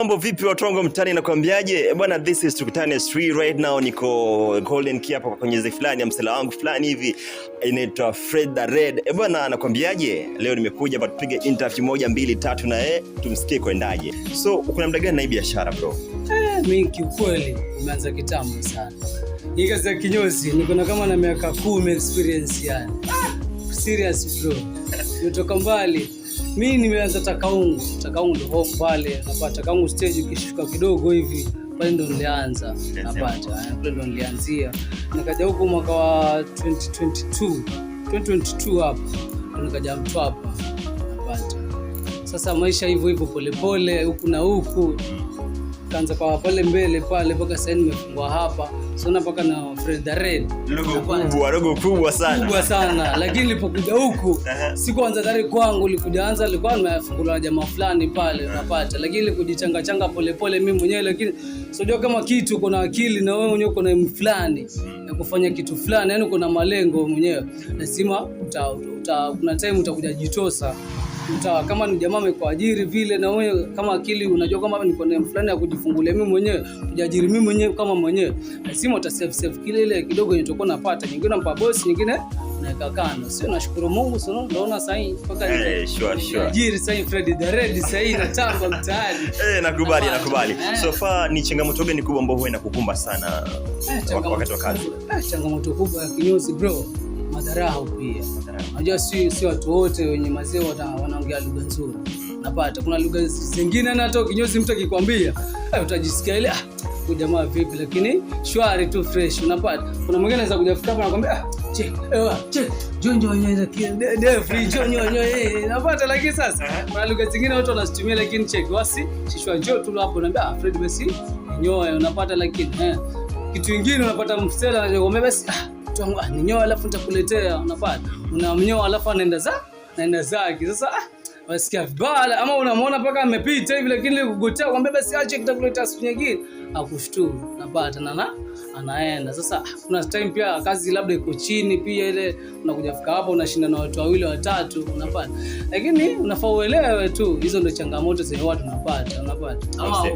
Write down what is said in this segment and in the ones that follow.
Mambo vipi watu wangu mtaani, nakwambiaje? Bwana, this is Tukutane Street right now. Niko Golden Key hapa kwenye zi fulani ya msela wangu fulani hivi inaitwa Fred the Red. Bwana, nakwambiaje? Leo nimekuja hapa tupige interview moja mbili tatu na yeye tumsikie kwendaje. So kuna muda gani na hii biashara, bro? Mi kiukweli nimeanza kitambo sana hii kazi ya kinyozi, niko na kama na miaka 10 experience yani. Serious bro, nimetoka mbali. Mi nimeanza Takaungu, Takaungu ndo home pale, napata Takaungu stage, ukishuka kidogo hivi pale ndo nilianza, napata pale ndo nilianzia, nikaja huku mwaka wa 2022 2022 hapa ndo nikaja Mtwapa, napata sasa maisha hivyo hivyo polepole huku na huku, kaanza kwa pale mbele pale mpaka sasa nimefungua hapa, sio mpaka na Fred the Red. Logo kubwa, logo kubwa sana. Kubwa sana, lakini nilipokuja huku sikuanza tayari kwangu, nilikuja anza nilikuwa nimefunguliwa na jamaa fulani pale, unapata, lakini ile kujichanga changa polepole mimi mwenyewe, lakini sio kama kitu kuna akili na wewe mwenyewe kuna fulani ya kufanya kitu fulani, yani kuna malengo mwenyewe, lazima uta, kuna time utakuja jitosa kama ni jamaa amekuajiri vile, na wewe kama akili unajua kama niko na fulani ya kujifungulia mimi mwenyewe, kujiajiri mimi mwenyewe kama mwenyewe, lazima uta save save kile ile kidogo yenye utakuwa unapata, nyingine unampa boss, nyingine naweka kando. Sio, nashukuru Mungu, sio naona sasa mpaka Sure. ajiri sasa Fred the Red sasa natamba mtaani. Nakubali, nakubali. Eh. So far ni changamoto gani kubwa ambayo huwa inakukumba sana wakati wa kazi? Changamoto kubwa ya kinyozi bro, madharau pia. Unajua si watu wote wenye mazee wanaongea lugha nzuri. Napata kuna lugha zingine na hata kinyozi mtu akikwambia utajisikia ile, ah, huyu jamaa vipi, lakini shwari tu fresh unapata. Kuna mwingine anaweza kuja fika hapa anakuambia, ah, che ewa che jonjo nyo de free jonyo nyo napata, lakini sasa kuna lugha zingine watu wanazitumia, lakini check wasi shishwa njoo tu hapo unaambia, ah, Fred basi nyoe unapata, lakini kitu kingine unapata msela anakuambia basi, ah, tuangu, ah, ninyoe alafu nitakuletea, unapata unamnyoa alafu anaenda zake. Sasa ah, wasikia vibaya ama unamwona mpaka amepita hivi, lakini ile kugotea kwambia basi ache nitakuletea siku nyingine, akushturu unapata na anaenda. Sasa kuna time pia kazi labda iko chini pia, ile unakuja fika hapo unashinda na watu wawili watatu unapata, lakini unafaa uelewe tu hizo ndio changamoto zenye watu unapata unapata,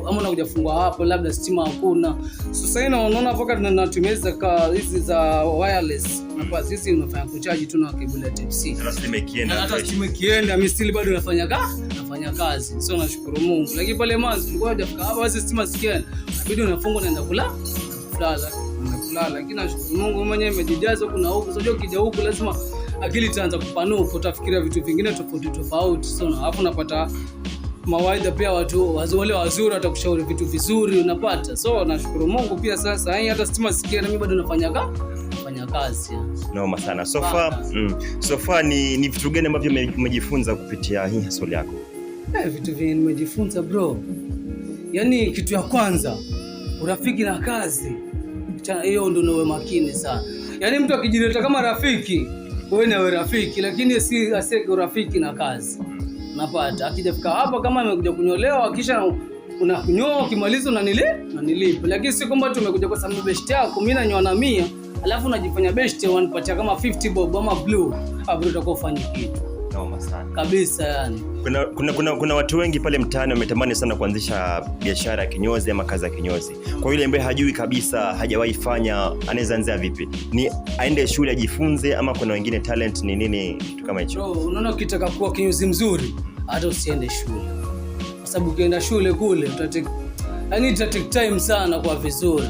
ama unakuja fungwa hapo labda stima hakuna. Sasa hivi unaona mpaka tunatumia hizi za wireless unapata, hizi unafanya kuchaji tu na cable ya type C. Na stima ikienda Na hata fresh. stima ikienda mimi still bado nafanya kazi, so nashukuru Mungu. Lakini pale mwanzo tulikuwa hajafika hapa, basi stima zikienda inabidi unafunga unaenda kulala unaenda kulala, lakini nashukuru Mungu mwenyewe imejijaza huku na huku. Unajua ukija huku lazima akili itaanza kupanuka, utafikiria vitu vingine tofauti tofauti, so na alafu unapata mawaidha pia, watu wale wazuri watakushauri vitu vizuri unapata. So nashukuru Mungu pia sasa, yani hata stima zikienda mimi bado nafanya kazi. Noma sana. So far, so far ni vitu gani ambavyo umejifunza kupitia hii hustle yako? Vitu vyenye nimejifunza bro, yaani kitu ya kwanza urafiki na kazi, hiyo ndo niwe makini sana. Yaani mtu akijileta kama rafiki, wewe nawe rafiki, lakini si asiweke urafiki na kazi. Unapata akijafika hapa kama amekuja kunyolewa, kisha unakunyoa, ukimaliza unanilipa, lakini si kwamba tumekuja kwa sababu best yako, mimi nanyoa na 100 alafu unajifanya best unanipatia kama 50 bob ama blue, ah bro, utakuwa ufanyi kitu Noma sana. Kabisa yani. Kuna watu wengi pale mtaani wametamani sana kuanzisha biashara ya kinyozi ama kazi ya kinyozi. Kwa yule ambaye hajui kabisa, hajawahi fanya, anaweza anzia vipi? Ni aende shule ajifunze ama kuna wengine talent ni nini, kitu kama hicho? Bro, unaona ukitaka kuwa kinyozi mzuri hata usiende shule, kwa sababu ukienda shule kule yani ita take time sana kwa vizuri,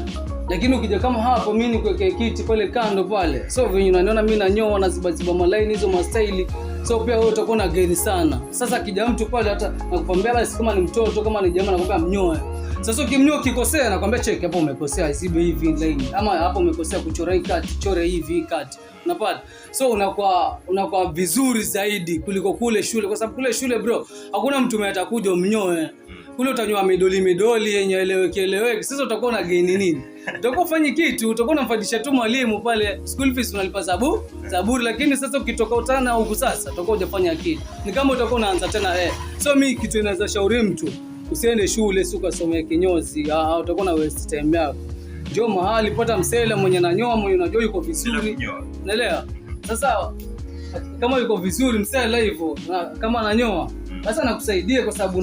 lakini ukija kama hapo, mimi nikuwekee kiti pale kando pale, so venye unaniona mimi nanyoa na zibaziba malaini hizo mastaili, so pia wewe utakuwa na gain sana. Sasa kija mtu pale hata nakwambia basi, kama ni mtoto kama ni jamaa, nakwambia mnyoe. Sasa ukimnyoa ukikosea, nakwambia check hapo umekosea, zibe hivi line, ama hapo umekosea kuchora hii kati, chore hivi hii kati, unapata. So unakuwa vizuri zaidi kuliko kule shule, kwa sababu kule shule bro, hakuna mtu mwenye atakuja umnyoe kule, utanyoa midoli midoli yenye eleweki eleweki. Sasa utakuwa na gain nini? Utakuwa ufanyi kitu, utakuwa unamfadisha tu mwalimu pale, school fees unalipa zaburi, lakini sasa ukitoka utana huku sasa utakuwa hujafanya kitu, ni kama utakuwa unaanza tena. So mi kitu inaweza shauri mtu, usiende shule si ukasomea kinyozi, ah, utakuwa na waste time yako. Njoo mahali pata msela mwenye nanyoa, mwenye unajua yuko vizuri, unaelewa? Sasa kama yuko vizuri msela hivyo na kama ananyoa basi anakusaidia kwa sababu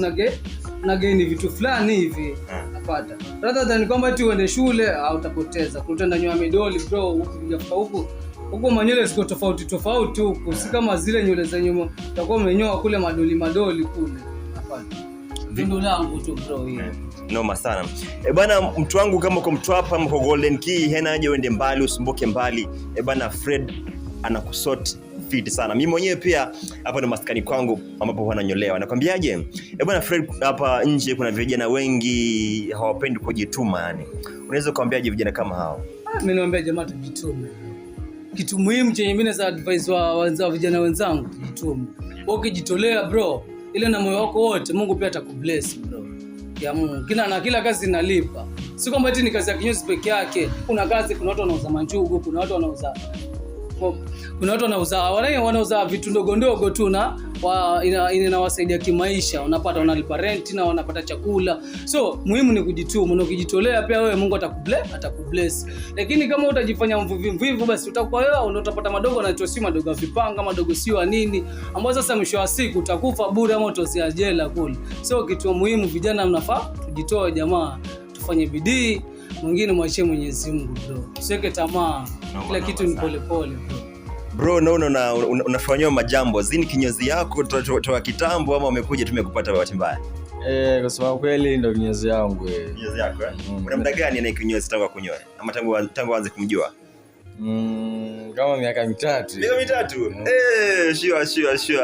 una gain vitu fulani hivi, napata, rather than kwamba ati uende shule au utapoteza utaenda nyoa midoli bro. Huku ukifika huku huku manywele ziko tofauti tofauti huku, si kama zile nywele za nyuma utakuwa umenyoa kule madoli madoli kule, napata. Tundu langu tu bro hiyo. Noma sana. E bana, mtu wangu, kama uko Mtwapa ama uko Golden Key, hena aje uende mbali, usumbuke mbali. E bana, Fred anakusort fit sana. Mimi mwenyewe pia hapa ndo maskani kwangu ambapo huwa nanyolewa. Nakwambiaje? E bana Fred, hapa nje kuna vijana wengi hawapendi kujituma yani. Unaweza kuambiaje vijana kama hao? Ah, mimi naambia jamaa tujitume. Kitu muhimu chenye mimi naweza advise wa vijana wenzangu, tujitume. Wewe ukijitolea bro, ile na moyo wako wote, Mungu pia atakubless bro. Ya Mungu. Kila na kila kazi inalipa. Si kwamba eti ni kazi ya kinyozi peke yake. Kuna kazi, kuna watu wanauza manjugu, kuna watu wanauza vitu ndogo ndogo tu na inawasaidia kimaisha, unapata wanalipa rent na wanapata chakula. So muhimu ni kujituma, na ukijitolea pia wewe Mungu atakubless. Lakini kama utajifanya mvivu mvivu, basi utakuwa wewe ndio utapata madogo na si madogo ya vipanga, madogo sio ya nini, ambao sasa mwisho wa siku utakufa bure ama utasia jela kule. So kitu muhimu, vijana mnafaa tujitoe jamaa, tufanye bidii, mwingine mwachie Mwenyezi Mungu bro. Usiweke tamaa, Noma, kila noma kitu ni sana. polepole bro. Bro, naona unafanyiwa majambo. Zini kinyozi yako toa kitambo ama umekuja tumekupata bahati mbaya? Eh, kwa sababu kweli ndo kinyozi yangu. Kinyozi yako eh? Mm. Una muda gani na kinyozi tangu akunyoe? Ama tangu aanze kumjua? Kama miaka 3. Miaka 3. Eh, sure.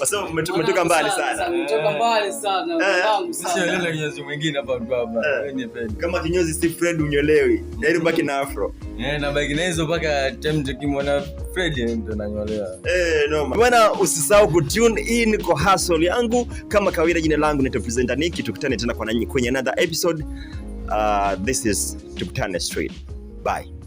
Wasema umetoka mbali sana. Umetoka mbali sana, wangu Sio sana. yule kinyozi mwingine hapa hapa. Wewe ni Fred. Kama kinyozi si Fred unyolewi. Yaani ubaki na afro. Eh, na baki na hizo mpaka time tukimwona Fred ndo nanyolewa. Eh, noma. Bwana, usisahau kutune in kwa hustle yangu kama kawaida. Jina langu ni presenter Nicky. Tukutane tena kwenye another episode. This is Tukutane Street. Bye.